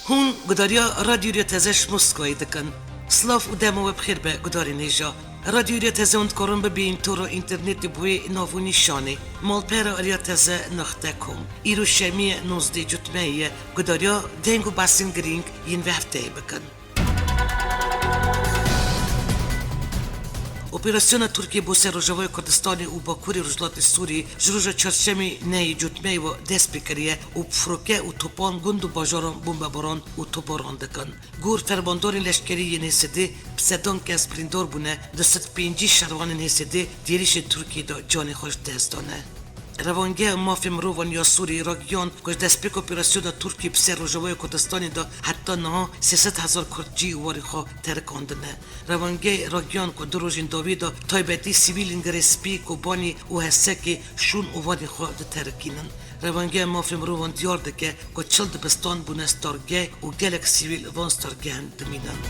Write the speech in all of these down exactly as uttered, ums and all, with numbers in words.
Hûn gudariya Radyo Rêya Teze ji Moskvayê dikin. Silav û dema we bi xêr be gudarên hêja. Radyo Rêya Teze hûn dikarin bibînin tora înternetê bi wê nav û nîşanê: malpera rêya teze nokta com. Îro şemiyê nozdeh cotmeyê ye. Gudariya deng û behsên girîng yên vê hefteyê bikin. Operasyona Tirkiyê bo ser Rojavayê Kurdistanê û Bakurê Rojhilatê Sûriyê ji roja çarşemê nehê cotmeyê ve dest pê kiriye û bi firoke û topan gund û bajaran bombebaran û topbaran dikin. Gor fermandarên leşkerî yên H S D, bi sedan kes birîndar bûne, du sed pêncî şervanên H S D di êrîşên Tirkiyê de canê xwe ji dest dane. Revangeha Mafê Mirovan ya Sûriyê ragihand ku ji destpêka operasyona Tirkiyê bi ser Rojavayê Kurdistanê de heta niha sê sed hezar Kurd cî û warê xwe terikandine. Revangehê ragihand ku du rojên dawî de taybetî sivîlên Girê Spî, Kobanî û Hesekê şûn û warê xwe diterikînin. Revangeha Mafê Mirovan diyar dike ku çil dibistan bûne stargeh û gelek sivîl li van stargehan dimînin.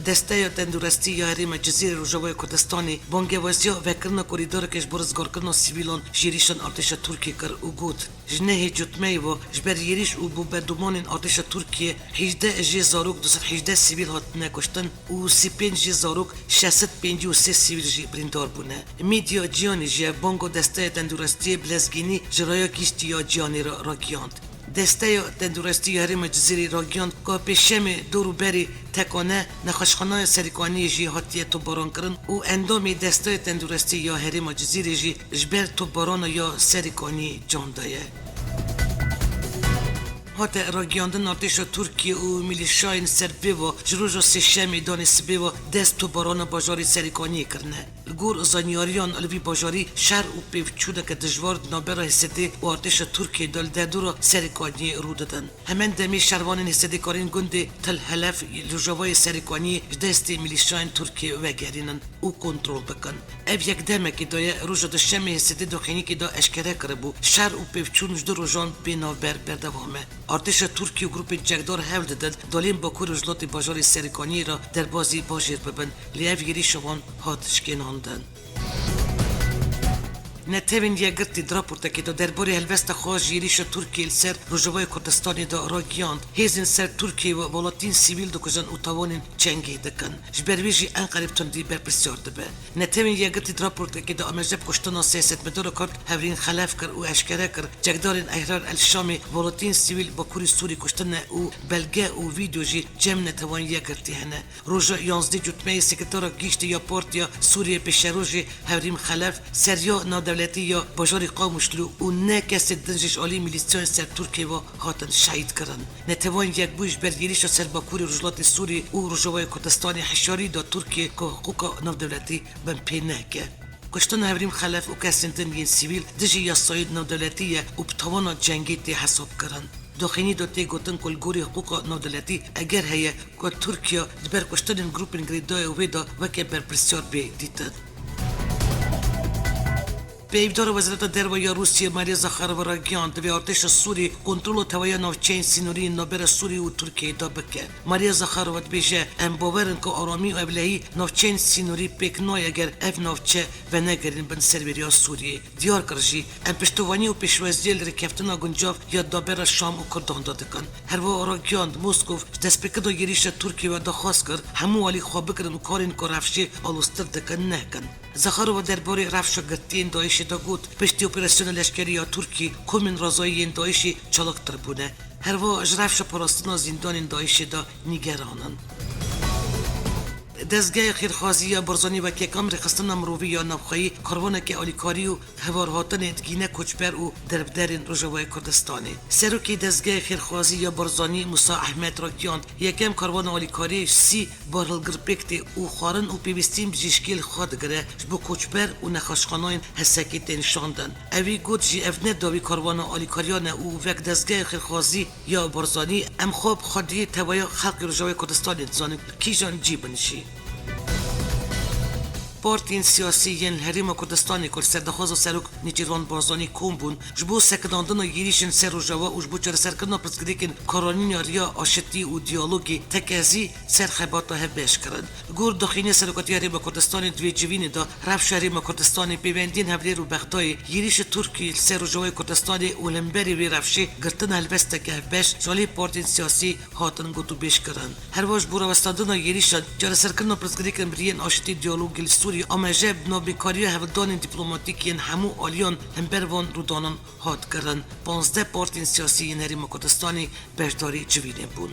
Desteya Tenduristî ya Herêma Cizîrê Rojavayê Kurdistanê bangewaziya vekirina korîdoreke ji bo rizgarkirina sivîlan ji êrîşan artêşa Tirkiyê kir û got, ji nehê cotmeyê ve ji ber êrîş û bombedumanên artêşa Tirkiyê hêjdeh ji zarok, du sed hêjdeh sivîl hatine kuştin û sî pênc ji zarok, şeş sed pêncî û sê sivîl jî birîndar bûne. Medya cîhanê jî banga Desteya Tenduristiyê bi lezgînî ji raya giştî ya cîhanê re ragihand. Desteya Tenduristî ya Herêma Cizîrê ragihand ku pêşemê dor û berê tekane, nexweşxaneya Serîkaniyê jî hatiye topbarankirin û endamê Desteya Tenduristî ya Herêma Cizîrê jî ji ber topbarana ya Serîkaniyê can daye. Hate ragihandin, artêşa Tirkiyê û milîşayên serbê ve ji roja sêşemê danê sibê ve dest topbarana bajarê Serîkaniyê kirine. Li gor zanyariyan, li vî bajarî şer û pêvçûneke dijwar di navbera H S D û artêşa Tirkiyê de li derdora Serîkaniyê rû didin. Hemen demê şervanên H S D karîn gundê Til Helef li rojavayê Serîkaniyê ji destê milîşayên Tirkiyê vegerînin û kontrol bikin. Ev yek demekê daye roja duşemê H S D doxînîkê de eşkere kiribû, şer û pêvçûn ji du rojan bê navber berdewam e. Artêşa Tirkiyê û grûpên çekdar hewl didin di aliyên bakurê rojhilatê bajarê Serîkaniyê re derbazî bajêr bibin, lê ev êrîşa wan hat şikênandin. Netewên Yekgirtî di raportekê de derbarê helwesta xwe ji êrîşa Tirkiyê li ser Rojavayê Kurdistanê de ragihand, hêzên ser Tirkiyê ve welatiyên sivîl dikujin û tawanên cengê dikin. Ji ber wê jî Enqerê bi tundî berpirsiyar dibe. Netewên Yekgirtî di raportekê de amaje bi kuştina siyasetmedara Kurd Hevrîn Xelef kir û eşkere kir, çekdarên Ehrar El Şamê welatiyên sivîl Bakurê Sûrî kuştine û belge û vîdeo jî cem Netewên Yekgirtî hene. Roja yanzdeh Cotmeyê Sekretera Giştî ya Partiya Sûriyê Pêşerojê Hevrîm Xelef, ser ya navdewletî ya bajarê Qamişlo û neh kesê din jî ji alî milîsiyayên ser Tirkiyê ve hatin şehîd kirin. Netewên Yekbûyî ji ber êrîşa ser Bakurê Rojhilatê Sûriyê û Rojavayê Kurdistanê hişyarî da Tirkiyê ku hiqûqa navdewletî binpê neke. Kuştina Hevrîm Xelef û kesên din yên sivîl dijî yasayên navdewletî ye û bi tawana cengê tê hesabkirin. Doxînî de tê gotin ku li gorî hiqûqa navdewletî eger heye ku Tirkiye di ber kuştinên grûpên girêdayî wê de weke berpirsiyar bê dîtin. Peyvdara Wezareta Derve ya Rûsiyê Maria Zakharova ragihand, divê artêşa Sûrî kontrola tevahiya navçeyên sînorî yên navbera Sûriyê û Tirkiyeyê de bike. Maria Zakharova dibêje, em bawer in ku aramî û ewlehî navçeyên sînorî pêk nayê eger ev navçe venegerîn bin serwêriya Sûriyê. Diyar kir jî, em piştevanî û pêşwaziyê li rêkeftina guncav ya navbera Şam û Kurdan de dikin. Herwiha ragihand, Moskov ji destpêkirina êrîşa Tirkiyê ve daxwaz kir, hemû alî xwe bigirin û karên ku rewşê aloztir dikin, nekin. Zakharova derbarê rewşa girtiyên DAIŞê de got, piştî operasyona leşkerî ya Tirkiyê, komên razayî yên DAIŞê çalaktir bûne. Herwiha ji rewşa parastina zîndanên DAIŞê de nîgeran in. Dezgeha Xêrxwazî ya Barzanî wek yekem rêxistina mirovî ya navxweyî karwaneke alîkarî û hevalhatinê digîne koçber û derbederên Rojavayê Kurdistanê. Serokê Dezgeha Xêrxwazî ya Barzanî Musa Ehmed ragihand, yekem karwana alîkarî ji sî barhilgir pêk tê û xwarin û pêwîstiyên bijîşkî li xwe digire, ji bo koçber û nexweşxanayên Hesekê tên şandin. Ewî got jî, ev ne dawî karwana alîkariyan e û wek Dezgeha Xêrxwazî ya Barzanî, em xwe bi xwediyê tevahiya xelkê Rojavayê Kurdistanê dizanin, kîjan cî bin jî. Partiyên siyasî yên li Herêma Kurdistanê ku li ser daxwaza Serok Nêçîrvan Barzanî kom bûn, ji bo sekinandina yêrîşên ser Rojava û ji bo çareserkirina pirsgirêkên karanîna riya aşitî û diyalogê tekezî ser xebata hevbeş kirin. Gor daxuyaniya Serokatiya Herêma Kurdistanê di vê civînê de, rewşa Herêma Kurdistanê, pêvendiyên Hewlêr û Bexdayê, yêrîşa Tirkiyê li ser Rojavayê Kurdistanê û li hemberî vê rewşê girtina helbesteke hevbeş ji alî partiyên siyasî hatin gotûbêj kirin. Herwiha ji bo rawestandina yêrîşan, çareserkirina pirsgirêkên bi rêyên aşitî, diyalogê li Sûriyê, amaje bi navbeynkariya hevdanên dîplomatîk yên hemû aliyan hember van rûdanan hat kirin. Panzdeh partiyên siyasî yên Herêma Kurdistanê beşdarî civînê bûn.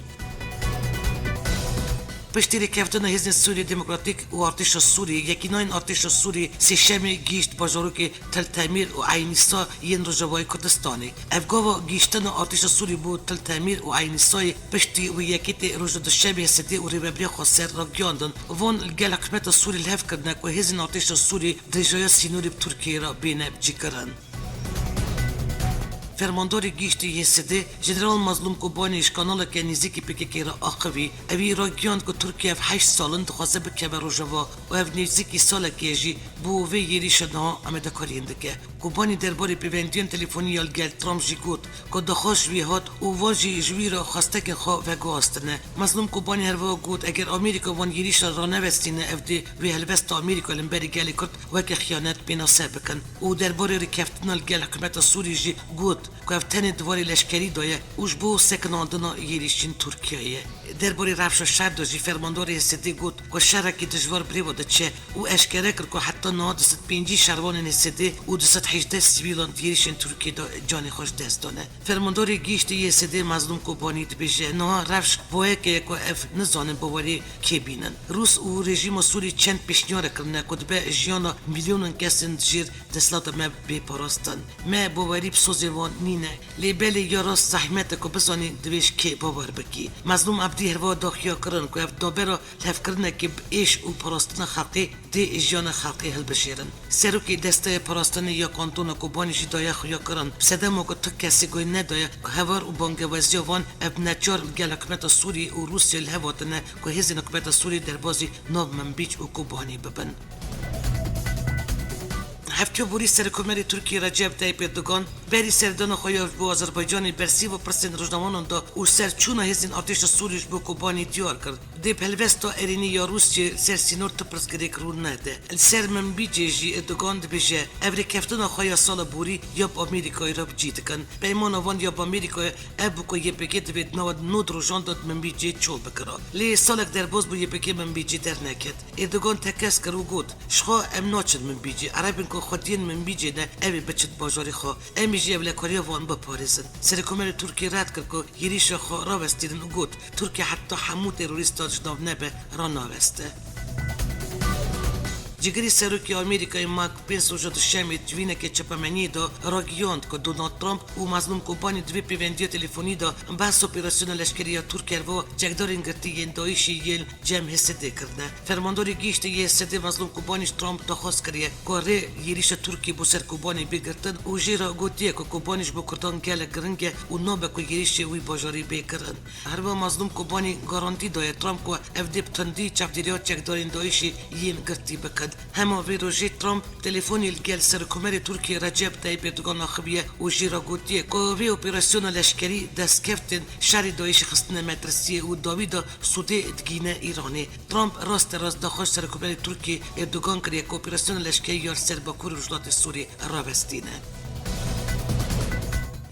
Piştî rêkeftina Hêzên Sûriyê Demokratîk û Artêşa Sûriyê, yekînayên Artêşa Sûriyê Sêşemê gihîşt bajarokê Til Temîr û Eynîsa yên Rojavayê Kurdistanê. Ev gava gihîştina Artêşa Sûrî bo Til Temîr û Eynîsayê piştî wê yekê tê roja Duşemê H S D û rêveberiya Xweser ragiyandin. Van li gel hikûmeta Sûrî li hev kirine ku hêzên Artêşa Sûrî dirêjaya sînorê bi Tirkiyeyê re bêne bicîkirin. Fermandarê Gihîştî yê H S D, Jeneral Mazlûm Kobanî ji kanaleke nêzîkî P K K re axivî. Ewî ragihand ku Tirkiye ev heşt sal in dixwaze bikeve Rojava û ev nêzîkî salekê ye jî bo vê yêrîşa niha amadekariyên dike. Kobanî derbarê pêvendiyên telefonî ya li gel Trump jî got ku daxwaz ji wî hat û van jî ji wî re xwestekên xwe veguhastine. Mazlûm Kobanî herwiha got, eger Amerîka van yêrîşan ranewestîne, ev dê wê helwesta Amerîka li hemberî gelê Kurd weke xiyanet pênase bikin û derbarê rêkeftina li gel hikûmeta Sûrî jî got ku ev tenê di warê leşkerî de ye û ji bo sekinandina yêrîşên Tirkiyeyê ye. Derbarê rewşa şer de jî fermandarê H S D got ku şerekî dijwar bi rê ve diçe û eşkere kir ku heta niha du sed pêncî şervanên H S D û du sed hejdeh sivîlan di yêrîşên Tirkiyê de canê xwe ji dest dane. Fermandarê Gihîştî yê H S D Mazlûm Kobanî dibêje, niha rewş bi weke ye ku ev nizanin bawerî kê bînin. Rûs û rejîma Sûrî çend pêşniyare kirine ku dibe jiyana milyonan kesên di jêr desthilata me bê parastin. Me bawerî bi sozên wan nîne. Lê belê ya rast zehmet e ku bizanî divê ji kê bawer bikî. Mazlûm Ebdî herwiha da xuya kirin ku ev navbera lihevkirinekê bi êş û parastina xelkê dê jiyana xelkê hilbijêrin. Serokê Desteya Parastinê ya Kantona Kobanî jî daye xuyakirin. Bi sedema ku tu kesê guh nedaye heval û bangewaziya wan, ev neçar li gel hikûmeta Sûriyê û Rûsya li hev hatine ku hêzên hikûmeta Sûriyê derbazî nav Minbîc û Kobanî bibin. Heftiya borî Serokkomarê Tirkiyê Recep Tayyip Erdogan berî serdana xwe ya ji bo Azerbaycanê bersîva pirsên rojnamevanan da û ser çûna hêzên artêşa Sûrî ji bo Kobanî diyar kir. Dê bi helwesta erênî ya Rûsyê li ser sînor tu pirsgirêk rû nede. Li ser Minbicê jî Erdogan dibêje, ev rêkeftina xwe ya sala borî ya bi Amerîkayê re bi cî dikin. Peymana van ya bi Amerîkayê ev bû ku Y P G divê di nava nod rojan de di Minbicê çol bikira. Lê salek derbas bû Y P G Minbicê derneket. Erdogan tekez kir û got, ji xwe em naçin Minbicê. Erebên ku xwediyên Minbicê ne, ew ê biçin bajarê xwe. Em ê jî ewlekariya wan biparêzin. Serokkomarê Tirkiyê red kir ku yêrîşa xwe rawestînin û got, Tirkiye heta hemû terorîstan ji nav nebe, ranaweste. Cîgirê Serokê Amerîkayê Mike Pence roja Duşemê di civîneke çapemeniyê de ragihand ku Donald Trump û Mazlûm Kobanî di vê pêvendiya telefonî de behsa operasyona leşkerî ya Tirkiye ve çekdarên girtî yên DAIŞ'ê yên cem H S D kirine. Fermandarê Gihîştî yê H S D Mazlûm Kobanî ji Trump daxwaz kiriye ku rê yêrîşa Tirkiyê bo ser Kobanî bê girtin û jê re gotiye ku Kobanî ji bo Kurdan gelek giring e û nabe ku yêrîşê wî bajarî bê kirin. Herwiha Mazlûm Kobanî garantî daye Trump ku ev dê bi tundî çavdêriya çekdarên DAIŞ'ê yên girtî bikin. Hema vê rojê Trump telefonê li gel Serokkomarê Tirkiyê Recep Tayyip Erdogan axiviye û jê re gotiye ku vê operasyona leşkerî destkeftên şerê DAIŞ'ê xistine metirsiyê û dawî de sûdê digihîne Îranê. Trump rasterast daxwaz Serokkomarê Tirkiyê Erdogan kiriye ku operasyona leşkerî ya li ser Bakurê Rojhilatê Sûriyê rawestîne.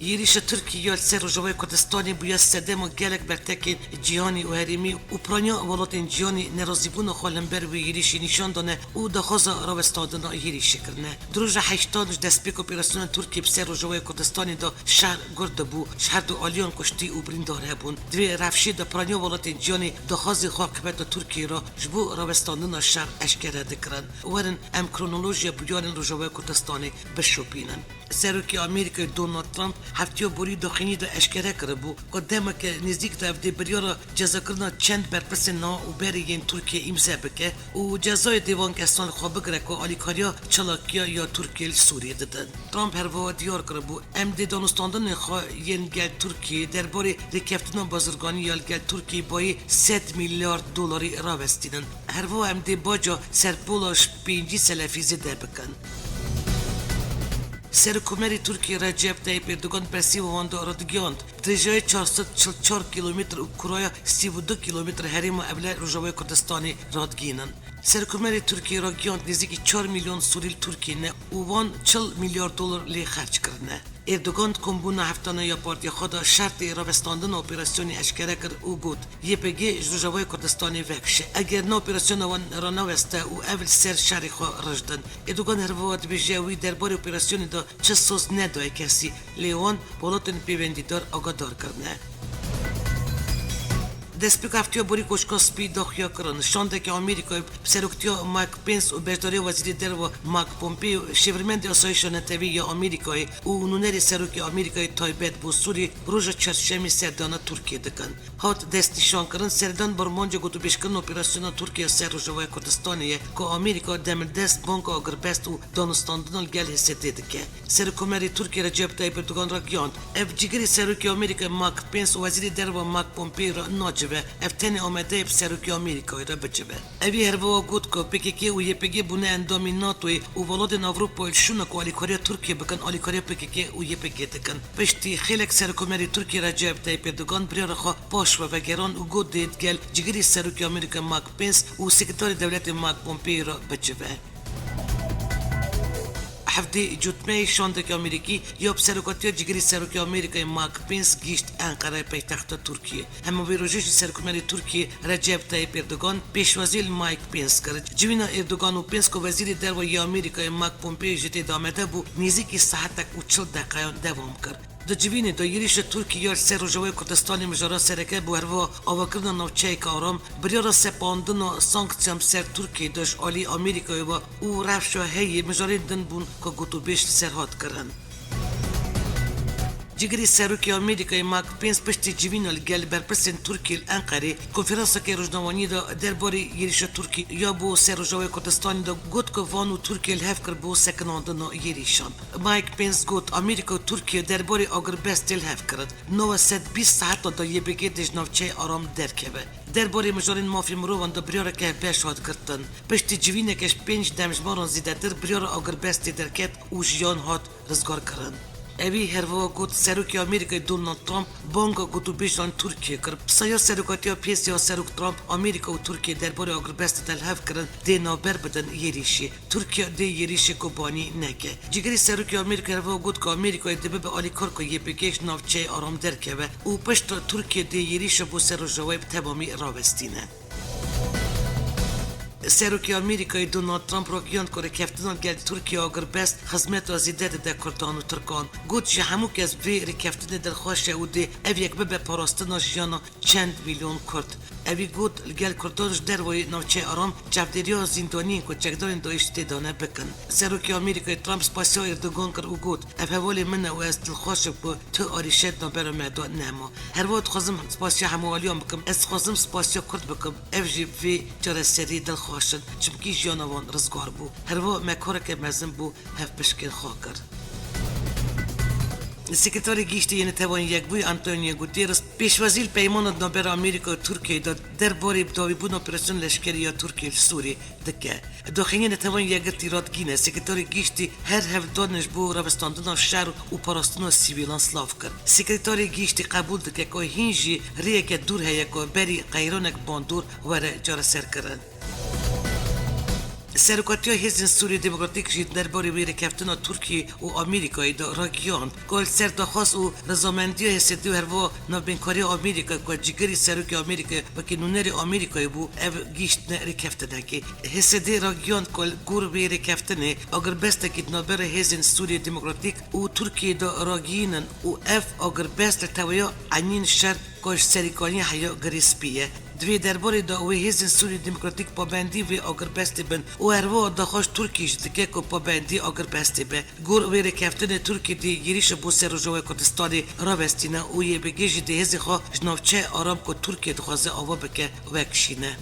Yêrîşa Tirkiyê ya li ser Rojavayê Kurdistanê bûye sedema gelek bertekên cîhanî û herêmî û piraniya welatên cîhanî nerazîbûna xwe li hember wê yêrîşê nîşan dane û daxwaza rawestandina yêrîşê kirine. Di roja heştan ji destpêka operasyona Tirkiyê bi ser Rojavayê Kurdistanê de şer gur dibû, ji her du aliyan kuştî û birîndar hebûn. Di vê rewşê de piraniya welatên cîhanê daxwazê xwe hikûmeta Tirkiyê re ji bo rawestandina şer eşkere dikirin. Werin em kronolojiya bûyerên Rojavayê Kurdistanê bişopînin. Serokê Amerîkayê Donald Trump Heftiya borî daxuyanî de eşkere kiribû ku demeke nêzîk de ev dê biryara cezakirina çend berpirsên niha û berê yên Tirkiyê îmze bike û cezayê dê van kesan li xwe bigire ku alîkariya çalakiya ya Tirkiyê li Sûriyê didin. Trump herwiha diyar kiribû, em dê danûstandinên xwe yên gel Tirkiyê derbarê rêkeftina bazirganî ya li gel Tirkiyê bayê sed milyar dolarî rawestînin. Herwiha em dê baca serpola ji pêncî selefî zêde bikin. Serokkomarê Tirkiyê Recep Tayyip Erdogan bersîva wan de radigihand, dirêjayê çar sed çil çar kîlometr û kuraya sî û du kîlometr herêma Ewle Rojavayê Kurdistanê radigihînin. Serokkomarê Tirkiyê ragihand nêzîkî çar milyon Sûrî li Tirkiyê ne û wan çil milyar dolar lê xerc kirine. Erdogan di kombûna heftane ya partiya xwe de şertê rawestandina operasyonê eşkere kir û got, Y P G ji Rojavayê Kurdistanê vekişe. Eger ne operasyona wan raneweste û ev li ser şerê xwe rijdin. Erdogan herwiha dibêje, wî derbarê operasyonê de çi soz nedaye kesî, lê wan welatên pêwendîdar agadar kirine. Destpêka heftiya borî Koşka Spî daxuya kirin. Şandeke Amerîkayê bi seroktiya Mike Pence û beşdariya Wezîrê Derve Mike Pompeo, şêwirmendê Asayişa Netewî ya Amerîkayê û nûnerê Serokê Amerîkayê taybet bo Sûrî, roja Çarşemê serdana Tirkiyê dikin. Hat destnîşankirin, serdan bi armanca gotûbêjkirina operasyona Tirkiye ser Rojavaya Kurdistanê ye ku Amerîka demildest banga agirbest û danûstandina li gel H S D dike. Serokkomarê Tirkiyê Recep Tayyip Erdogan ragihand, ev cigirê Serokê Amerîkayê Mike Pence û Wezîrê Derve Mike Pompeo re nacive, ev tenê amade ye bi Serokê Amerîkayê re bicive. Ewî herwiha got ku P K K û Y P G bûne endamên NATOyê û welatên Ewropayê li şûna ku alîkariya Tirkiyê bikin, alîkariya P K K û Y P G dikin. Piştî xêlek Serokkomarê Tirkiyê Recep Tayyip Erdogan biryara xwe paş ve vegeran û got, dê digel cigirî Serokê Amerîka Mike Pence û Sekreterê Dewletê Mike Pompeo re bicive. Hevdê Cotmeyê şandeke Amerîkî ya bi serokatiya cigirî Serokê Amerîkayê Mike Pence gihîşt Enqereyê paytexta Tirkiyê. Hema vê rojê jî Serokkomarê Tirkiyê Recep Tayyip Erdogan pêşwazî li Mike Pence kir. Civîna Erdogan û Pence ku Wezîrê Derve yê Amerîkayê Mike Pompeo jî tê de amade bû, nêzîkî saetek û çil deqeyan dewam kir. Di civînê de êrîşa Tirkiyê ya li ser Rojavayê Kurdistanê mijara sereke bû, herwiha avakirina navçeyeke aram, biryara sepandina sanksiyan bi ser Tirkiyê de ji alî Amerîkayê ve û rewşa heyî mijarên din bûn ku gotûbêj li ser hat kirin. Cigirî Serokê Amerîkayê Mike Pence piştî civîna li gel berpirsên Tirkiyê li Enqerê konferanseke rojnamevaniyê de derbarê êrîşa Tirkiyê ya bo ser Rojavayê Kurdistanê de got ku van û Tirkiye li hev kir bo sekinandina êrîşan. Mike Pence got, Amerîka û Tirkiye derbarê agirbestê li hev kirin. Nava sed bîst saetan de Y P G dê ji navçeyê aram derkeve. Derbarê mijarên mafê mirovan de biryareke hevbeş hat girtin. Piştî civîneke ji pênc demjimmaran zêdetir biryara agirbestê derket û jiyan hat rizgarkirin. Ewî herwiha got, Serokê Amerîkayê Donald Trump banga gotûbêjan Tirkiyê kir. Pisaya serokatiya pês ya Serok Trump, Amerîka û Tirkiye derbarê agirbestê de li hev kirin dê navber bidin êrîşê. Tirkiye dê êrîşê Kobanî neke. Cîgirê Serokê Amerîkayê herwiha got ku Amerîkayê dê bibe alîkar ku Y P G ji navçeyê aram derkeve û piştre Tirkiye dê êrîşa bo ser Rojavayê bi temamî rawestîne. Serokê Amerîkayê Donald Trump ragihand ku rêkeftina gel Tirkiye agirbest xizmeta zêde dide Kurdan û Tirkan. Got, ji hemû kes vê rêkeftinê dilxweş e û dê ev yek bibe parastina jiyana çend milyon Kurd. Ewî got, li gel Kurdan ji dervayê navçeyê aram çavdêriya zîndaniyên ku çekdarên DAIŞ tê de ne bikin. Serokê Amerîkayê Trump spasiya Erdogan kir û got, ev hevalê min e û ez dilxweş im ku tu arîşe di navbera me de nema. Herwiha dixwazim spasiya hemûaliyan bikim. Ez dixwazim spasiya Kurd bikim. Ev jî bi vê çareseriyê dilxweş in. Çimkî jiyana wan rizgar bû. Herwiha me kareke mezin bo hevpişkên xwe kir. Sekreterê Giştî yê Netewên Yekbûyî Antonio Guterres pêşwazî li peymana di navbera Amerîka û Tirkiyeyê de derbarê bi dawîbûna operasyona leşkerî ya Tirkiyê li Sûriyê dike. Daxuyaniyê Netewên Yekgirtî radigihîne, Sekreterê Giştî her hevdanê ji bo rawestandina şer û parastina sivîlan silav kir. Sekreterê Giştî qebûl dike ku hîn jî rêyeke dûr heye ku berî qeyranek bandor were çareserkirin. Serokatiya Hêzên Sûriyê Demokratîk jî derbarê wê rêkeftina Tirkiyê û Amerîkayê de ragihand ku li ser daxwaz û rizamendiya H S D û herwiha navbeynkariya Amerîkayê ku cîgirî Serokê Amerîkayê wekî nûnerê Amerîkayê bû, ev gihîştine rêkeftinekê. H S D ragihand ku li gor vê rêkeftinê agirbestekî di navbera Hêzên Sûriyê Demokratîk û Tirkiyê de ragihînin û ev agirbest li teveya enîn şer ku ji serîkaniyê heya Girê Spî ye. Di vê derbarê de wê hêzên Sûrî Demokratîk pabendî vê agirbestê bin û herwiha daxwaz Tirkiyê jî dike ku pabendî agirbestê be. Gor wê rêkeftinê Tirkiye dê êrîşa bo ser Rojavayê Kurdistanê rawestîne û Y P G jî dê hêzên xwe ji navçeyê aram ku Tirkiye dixwaze ava bike vekişîne.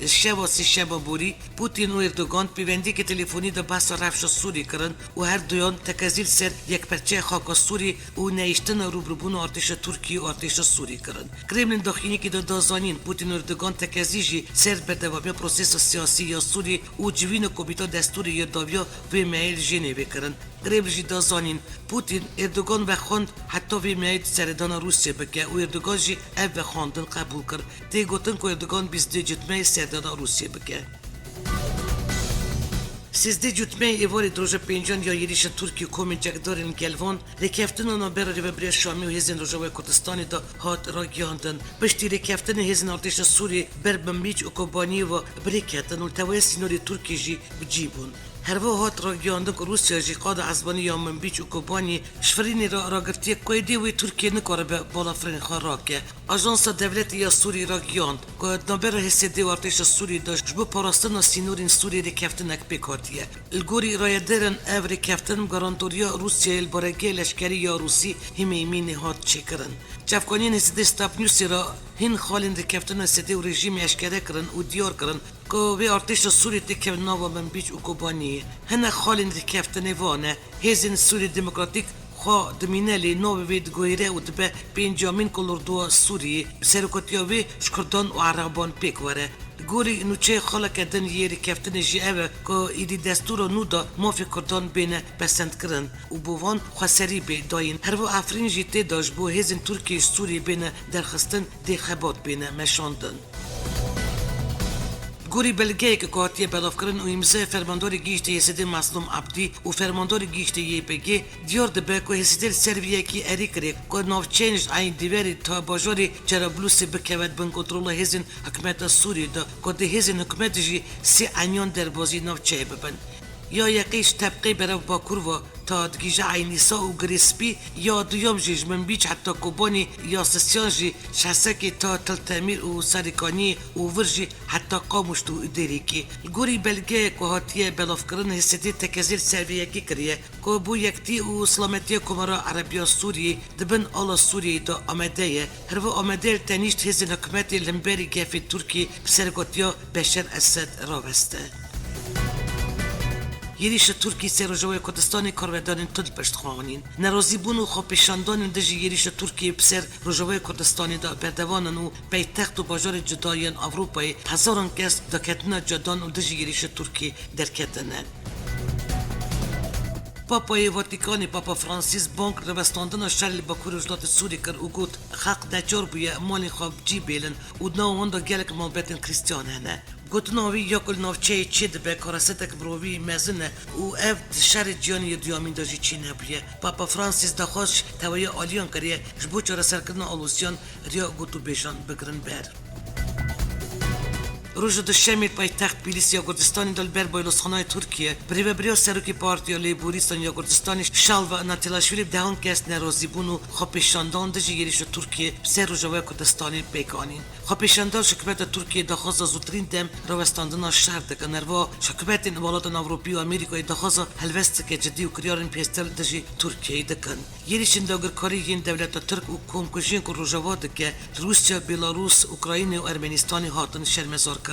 Şeva sêşema borî, Putin û Erdogan pêvendiyeke telefonî de behsa rewşa Sûrî kirin û her duyan tekezî li ser yekperçeya xaka Sûrî û nehiştina rûbirûbûna artêşa Tirkiyê û artêşa Sûrî kirin. Kremlin daxuyaniyekê de da zanîn, Putin û Erdogan tekezî jî ser berdewamiya prosesa siyasî ya Sûrî û civîna komîta destûrê ya dawiya vê mehê li Jenevê kirin. Kremlin jî da zanîn, Putin, Erdogan vexwend heta vê mehê seredana Rûsya bike û Erdogan jî ev vexwendin qebûl kir. Tê gotin ku Erdogan bîst dê cotmehê serdana Rûsya bike. Sêzdeh cotmehê êvarê di roja pêncan ya êrîşa Tirkiyê û komên çekdarên li gel van, rêkeftina navbera Rêveberiya Şamê û hêzên Rojavayê Kurdistanê de hat ragihandin. Piştî rêkeftinê hêzên artêşa Sûriyê ber Minbîc û Kobaniyê ve bi rê ketin û li tevayê sînorê Tirkiyê jî bi cî bûn. Herwiha hat ragihandin ku Rûsya jî qada ezbanî ya Minbîc û Kobaniyê ji firînê re ragirtiye ku êdî wê Tirkiye nikaribe balafirên xwe rake. Ajansa Dewletê ya Sûrî ragihand ku di navbera H S D û artêşa Sûrî de ji bo parastina sînorên Sûrî rêkeftinek pêk hatiye. Li gorî rayedarên ev rêkeftin bi garantoriya Rûsyayê li baregehê leşkerî ya Rûsî Himêymînê hat çêkirin. Çavkaniyên H S D Stop Newsê re hin xalên rêkeftina H S D û rejîmê eşkere kirin û diyar kirin ku vê artêşa Sûrî têkevin nava Minbîc û Kobaniyê. Hinek xalên rêkeftinê va ne, Hêzên Sûrî Demokratîk xwe dimîne, lê navê wê diguhêre û dibe pêncemîn kolordoya Sûriyê, bi serokatiya wê ji Kurdan û Ereban pêk were. Li gorî nûçeyê xaleke din yê rêkeftinê jî ev e ku êdî destûra nû de mafê Kurdan bêne pesendkirin û bo van xweserî bê dayîn. Herwiha Efrîn jî tê de ji bo hêzên Tirkiyê ji Sûriyê bêne derxistin, dê xebat bêne meşandin. Gorî belgeyeke ku hatiye belavkirin û îmzayê fermandarê gihîştê Y S D Meslûm Ebdî û fermandarê gihîştê Y P G diyar dibe ku H S D li ser vê yekê erê kiriye ku navçeyên ji Eyn Dîverê ta bajarê Cerablusê bikeve di bin kontrola hêzên hikûmeta Sûriyê de, ku di hêzên hikûmetê jî sê Eynyan derbazî navçeyê bibin. Ya yekê ji Tebqê berev bakur ve ta digihîje Eynîsa û Girê Spî, ya duyem jî ji Minbîc heta Kobanî, ya sisiyan jî ji Hesekê ta Til Temîr û Serêkaniyê û vir jî heta Qamişlo û Dêrikê. Li gorî belgeyê ku hatiye belavkirin, H S D tekezî li ser vê yekê kiriye ku bo yektî û silametiya Komara Erebiya Sûriyê di bin ala Sûriyeyê de amade ye. Herwiha amade ye li tenîşt hêzên hikûmetê li hemberî gefê Tirkiyê bi sergotiya Beşer Esed raweste. Êrîşa Tirkiyê ser Rojavayê Kurdistanê karwerdanên tund pişt xwe anîn. Nerazîbûn û xwepêşandanên dijî êrîşa Tirkiyê bi ser Rojavayê Kurdistanê de berdevan in û paytext û bajarên cuda yên Ewropayê hezaran kes daketina cadan û dijî êrîşa Tirkiyê derketine. Papayê Vatikanê, Papa Francis, bang rawestandina şerê li Bakurê Rojhilatê Sûrî kir û got, xelk neçar bûye malên xwe bi cî bêlin û di nav wan de gelek malbetên Krîstiyan hene. Gotina wî ya ku li navçeyê çêdibe, karasetek mirovî mezin e û ev di şerê cîhanê yê duyemîn de jî çênebûye. Papa Francis daxwaz ji tevahiya aliyan kiriye ji bo çareserkirina alosiyan riya gotûbêjan bigirin ber. Roja Duşemê li paytext Tbilîsî ya Kurdistanê de li ber Baylozxanayê Tirkiye bi rêvebiriya Serokê Partiya Lêborîstan ya Kurdistanê Şalva Natîlaşvîlî bi dehan kes nerazîbûn û xwepêşandan dijî êrîşa Tirkiye bi ser Rojavaya Kurdistanê pêk anîn. Xwepêşandar ji hikûmeta Tirkiyê daxwaza zûtirîn dem rawestandina şer dikin. Herwiha ji hikûmetên welatên Ewropî û Amerîkayê daxwaza helwesteke cidî û kiryarên pêstir dijî Tirkiyeyê dikin. Êrîşên dagirkarî yên dewleta Tirk û komkujiyên ku Rojava dike li Rûsya, Belarûs, Ukrayna û Ermenistanê hatin şermezarkirin.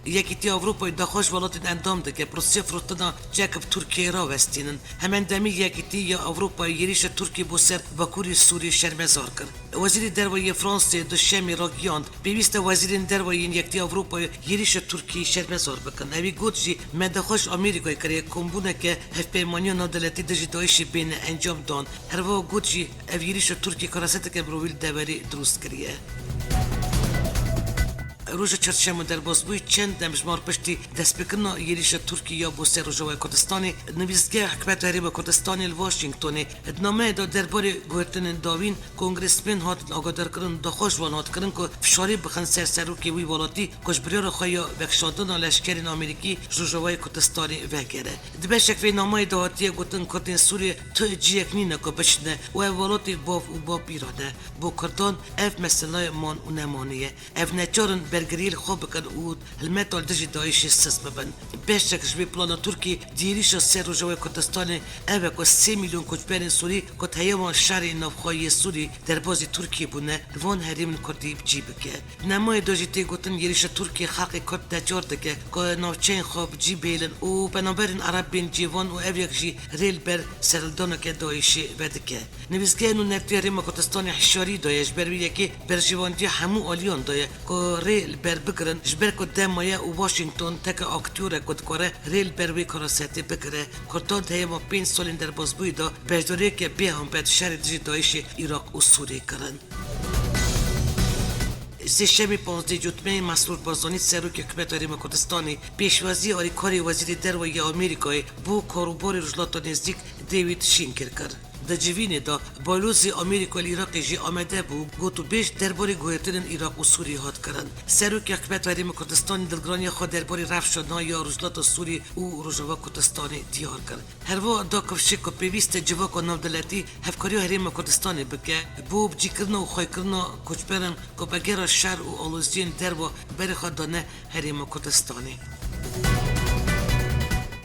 Yekîtiya Ewropayê daxwaz ji welatên endam dike proseya firotina çek bi Tirkiyeyê rawestînin. Hemendemî Yekîtî ya Ewropayê êrîşa Tirkiyê bo ser Bakurê Sûriyê şermezar kir. Wezîrê Derve yê Fransayê duşemê ragihand, pêwîst e wezîrên derve yên Yekîtiya Ewropayê êrîşa Tirkiyeyê şermezar bikin. Ewî got jî, me daxwaz ji Amerîkayê kiriye kombûneke hevpeymaniya navdewletî dijî DAIŞê bêne encamdan. Herwiha got jî, ev êrîşa Tirkiyê karaseteke mirovî li deverê dirust kiriye. Roja çarşema derbas bûyî çend demjimar piştî destpêkirina êrîşa Tirkiyê ya bo ser Rojavayê Kurdistanê, nivîsgeha Hikûmeta Herêma Kurdistanê li Washingtonê di nameyê de derbarê guhertinên dawîn kongresmên hatin agadarkirin, daxwaz ji wan hat kirin ku fişarî bixin ser serokê wî welatî ku ji biryara xwe ya vekişandina leşkerên Amerîkî ji Rojavayê Kurdistanê vegere. Di beşek vê nameyê de hatiye gotin, Kurdên Sûriyê tu cihek nîne ku biçine û ev welatê bav û bapîran e. Bo Kurdan ev meseleyê man û nemanê ye. Ev neçar in bergiriyê li xwe bikin û hilmeta li dijî DAIŞê siz bibin. Beşek ji vê plana Tirkiyê di êrîşa ser Rojavayê Kurdistanê ev e ku sê milyon koçberên Sûrî ku di heyama şerê navxwe yê Sûrî derbazî Tirkiyê bûne, li van herêmên Kurdî bi cî bike. Di nameyê de jî tê gotin, êrîşa Tirkiyê xelkê Kurd neçar dike ku navçeyên xwe bi cî bihêlin û penaberên Ereb bên cihê wan û ev yek jî rê li ber serhildaneke DAIŞê vedike. Nivîsgeha Nûnertiya Herêma Kurdistanê hişyarî daye, ji ber vê yekê berjewendiya hemû aliyan daye ku rê li ber bigirin, ji ber ku dema ye û Washington teke aktorek ku dikare rê li ber wê kara sertê bigire. Kurdan di heyama pênc salên derbasbûyî de beşdariyeke bêhempe di şerê dijî DAIŞê Iraq û Sûriyê kirin. Sêşemê panzdeh Cotmeyê Mesrûr Barzanî, serokê Hikûmeta Herêma Kurdistanê, pêşwazî alîkarê Wezîrê Derve yê Amerîkayê bo karûbarê Rojhilata Nêzîk David Shinker kir. Di civînê de Balozê Amerîka li Iraqê jî amade bû, gotûbêj derbarê guhertinên Iraq û Sûriyê hat kirin. Serokê Hikûmeta Herêma Kurdistanê dilgiraniya xwe derbarê rewşa niha ya Rojhilata Sûriyê û Rojava Kurdistanê diyar kir. Herwiha da kifşê ku pêwîst e civaka navdewletî hevkariya Herêma Kurdistanê bike, bo bicîkirina û xweykirina koçberan ku bi gera şer û aloziyên derve berê xwe dane Herêma Kurdistanê.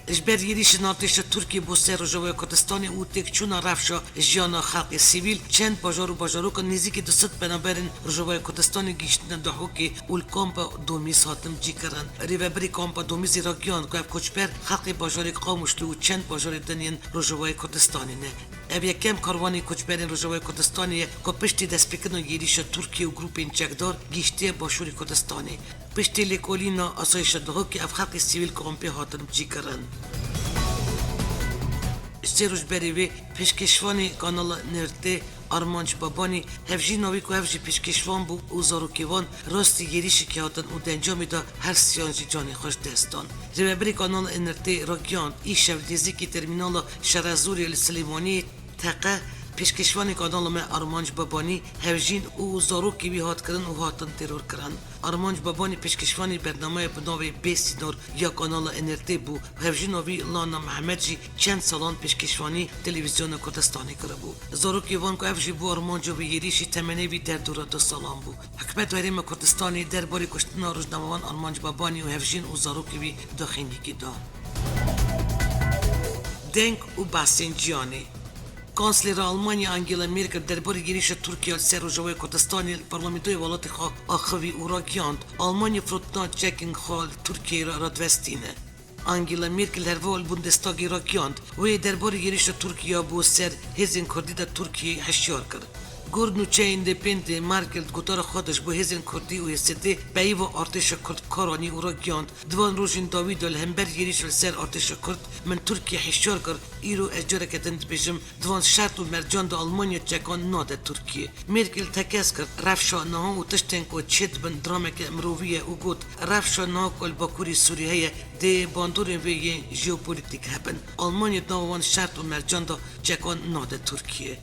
Ji ber êrîşên artêşa Tirkiyê bo ser Rojavaya Kurdistanê û têkçûna rewşa jiyana xelkê sivîl, çend bajar û bajarokan nêzîkî du sed penaberên Rojavaya Kurdistanê gihîştine Dihokê û li kampa Domîz hatin cîkirin. Rêvebirê kampa Domîzê ragihand ku ev koçber xelkê bajarê Qamişlo û çend bajarê din yên Rojavayê Kurdistanê ne. Ev yekem karwanê koçberên Rojavayê Kurdistanê ye ku piştî destpêkirina êrîşa Tirkiye û grûpên çekdar gihîştiye Başûrê Kurdistanê. Piştî lêkolîna asayişa Dihokê ev xelkê sivîl kampê hatin cîkirin. Sê roj berê vê pêşkêşvanê kanala N R T Armanc Babanî, hevjîna wî ku ev jî pêşkêşvan bû û zarokê wan rastî êrîşekê hatin û di encamê de her siyan jî canê xwe ji dest dan. Rêvebirê kanala N R T ragihand, îşev nêzîkî termînala Şerezorê li Silêmaniyê teqe pêşkêşvanê kanala me Armanc Babanî, hevjîn û zarokê wî hat kirin û hatin teror kirin. Armanc Babanî pêşkêşvanê bernameya bi navê Bê Sînor ya kanala N R T bû. Hevjîna wî Lana Mihemed jî çend salan pêşkêşvanî Televîzyona Kurdistanê kiribû. Zarokê van ku ev jî bû armanca wî êrîşî, temenê wî derdora du salan bû. Hikûmeta Herêma Kurdistanê derbarê kuştina rojnamevan Armanc Babanî û hevjîn û zarokê wî daxuyaniyekê da. Deng û behsên cîhanê. Kanslêra Almanyayê Angela Merkel derbarê êrîşa Tirkiye li ser Rojavayê Kurdistanê li parlamentoyê welatê xwe axivî û ragihand, Almanya firotina çekên xwe li Tirkiyeyê re radivestîne. Angela Merkel herwiha li Bundestagê ragihand, wê derbarê êrîşa Tirkiye bo ser hêzên Kurdî de Tirkiyeyê hişyar kir. Gor nûçeyên Independê Merkel di gotara xwe de ji bo hêzên Kurdî û H S D peyva artêşa Kurd kar anî û ragihand, di van rojên dawî de li hember êrîşa li ser artêşa Kurd min Tirkiye hişyar kir, îro ez careke din dibêjim, di van şert û mercan de Almanya çekan nade Tirkiye. Merkel tekez kir, rewşa niha û tiştên ku çêdibin drameke mirovî ye û got, rewşa niha ku li Bakurê Sûrî heye, dê bandorên vê yên jeopolîtîk hebin. Almanya di nav van şert û mercan de çekan nade Tirkiye.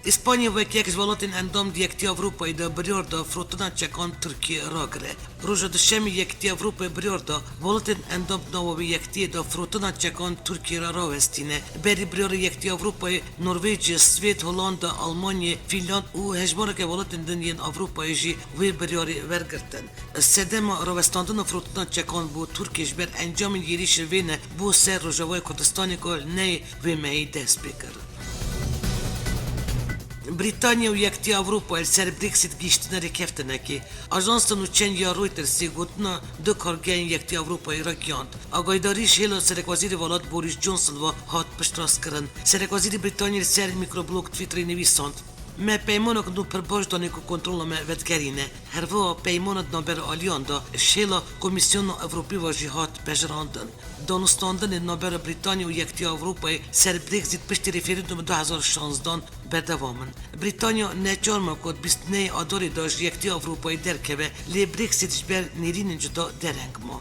Îspanya wek yek ji welatên endam di Yekîtiya Ewropayê de biryar da firotina çekan Tirkiye ragire. Roja Duşemê Yekîtiya Ewropayê biryar da welatên endam di nava wê yekîtiyê de firotina çekan Tirkiye re rawestîne. Berî biryara Yekîtiya Ewropayê, Norvêcya, Swêd, Holanda, Almanya, Fînland û hejmareke welatên din yên Ewropayê jî wê biryarê wergirtin. Sedema rawestandina firotina çekan bo Tirkiye ji ber encamên êrîşê vê ne bo ser Rojavayê Kurdistanê ku li neyê vê mehê dest pê kir. Brîtanya û Yekîtiya Ewropayê li ser Brexit gihîştine rêkeftinekê. Ajansa nûçeyên ya Reutersê gotina du kargehên Yekîtiya Ewropayê ragihand. Agahîdarî ji hêla Serekwezîrê welat Boris Johnson ve hat piştrast kirin. Serekwezîrê Brîtanyayê li ser Microblog Twitterê nivîsand, Me peymanek nû pir baş danê ku kontrola me vedigerîne. Her wiha peymana di navbera aliyan de şêla Komîsyona Ewropî ve jî hat pejirandin. Danûstandinê di navbera Brîtanya û Yekitiya Ewropayê ser Brexit piştî referandûmê du hezar û şanzdan berdewam in. Brîtanya neçar ma ku di bîst û nehê Adarê de ji Yekitiya Ewropayê derkeve, lê Brexit ji ber nêrînên cuda dereng ma.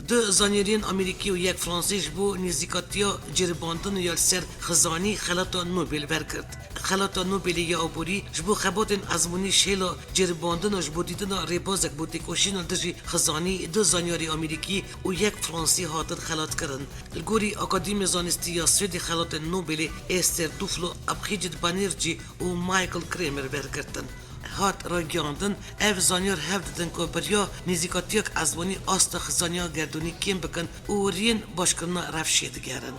Du zanyariyên Amerîkî û yek Fransî ji bo nêzîkatiya ceribandin ya li ser xizanî xelata Nobel wergirt. Xelata Nobelê ya aborî ji bo xebatên ezmûnî şêla ceribandina ji bo dîtina rêbazek bo têkoşîna dijî xizanî du zanyarê Amerîkî û yek Fransî hatin xelatkirin. Li gorî Akademiya Zanistî ya Swêdê xelatên Nobelê Esther Duflo, Abhijit Banerjee û Michael Kremer wergirtin. Hat ragihandin, ev zanyar hev didin ku bi riya nêzîkatiyek ezmûnî asta xizaniya gerdûnî kêm bikin û riyên başkirina rewşê digerin.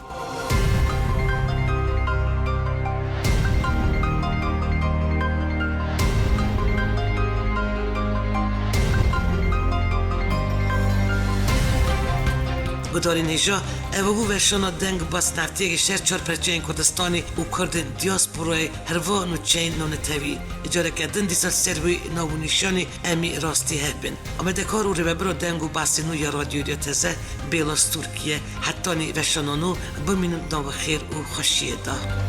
Gudarên hêja, ev bû weşana Deng Bas Neftiyekê ji her çar perçeyên Kurdistanê û Kurdên diasporayê, herva nûçeyên navnetewî. Careke din dîsa ser wê nav û nîşanê em ê rastî hev bin. Amadekar û rêvebira Deng û Basê Nû ya Radyoya Teze, Bêla Stûrkiye. Hetanî weşana nû, bimînin di nava xêr û xweşiyê de.